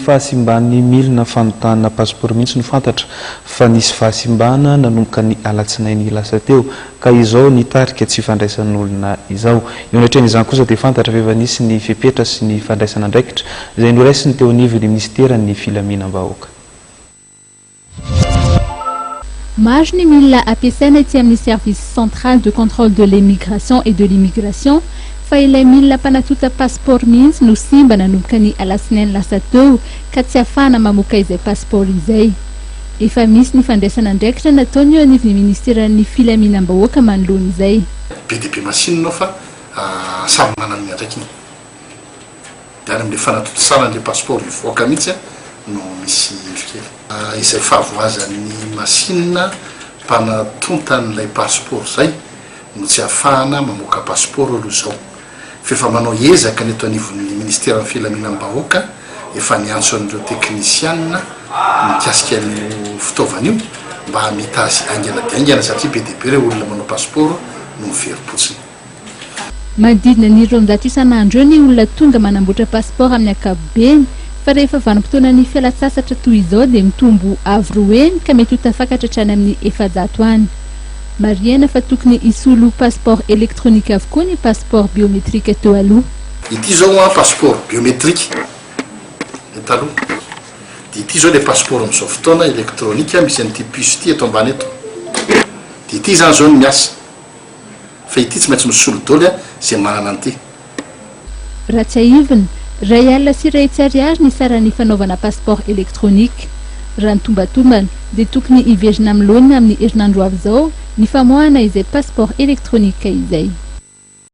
Fahasimban'ny milina fanontana pasipaoro mihitsy no fantatra fa nisy fahasimbana nanomboka ny alatsinainy lasa teo ka izao nitarika tsy fandraisan'olona izao. Eo anatrehan'izany kosa dia fantatra fa efa nisy ny fepetra sy ny fandraisana andraikitra izay noraisiny teo anivon'ny minisiteran'ny filaminam-bahoaka. Maro ny milina ampiasaina ety amin'ny Service Central de Contrôle de l'Emigration et de l'Immigration fa ilay milina mpanatonta pasipaoro mihitsy no simba nanomboka ny alatsinainy lasa teo ka tsy ahafahana mamoaka izay pasipaoro izay. Efa misy ny fandraisana andraikitra nataony eo anivon'ny ministeran'ny filaminam-bahoaka manoloana izay. Be dia be machine ao fa samy manana ny andraikiny. Dia any amin'ilay fanatontosana an'ilay passeport hivoaka mihitsy no misy indro kely. Izay fahavoazan'ny machine mpanatonta an'ilay passeport izay no tsy ahafahana mamoaka passeport aloha izao. Fa efa manao ezaka ny eto anivon'ny ministeran'ny filaminam-bahoaka, efa niantso an'ireo teknisiana mikasika an'io fitaovana io mba hamita azy haingana dia haingana satria be dia be ireo olona manao passeport no miverim-potsiny. Manodidina ny 200 isan'andro eo ny olona tonga manamboatra passeport amin'ny ankapobeny fa rehefa vanim-potoanan'ny fialantsasatra toy izao dia mitombo avo roa heny ka mety ho tafakatra hatrany amin'ny 400 any. Marihana fa tokony hisolo passeport électronique avokoa ny passeport biométrique teo aloha. Ity izao an passeport biométrique ny taloha, dia ity izao ilay passeport amin'izao fotoana électronique misy an'ity puce ity eto ambany eto, dia ity izany izao no miasa. Fa ity tsy maintsy misolo doly a zay manana an'ity. Raha tsiahivina, 101 ariary ny saran'ny fanaovana passeport électronique. Raha ny tombatombana, dia tokony hiverina amin'ny laoniny amin'ny herinandro ho avy izao ny famoahana izay passeport électronique izay.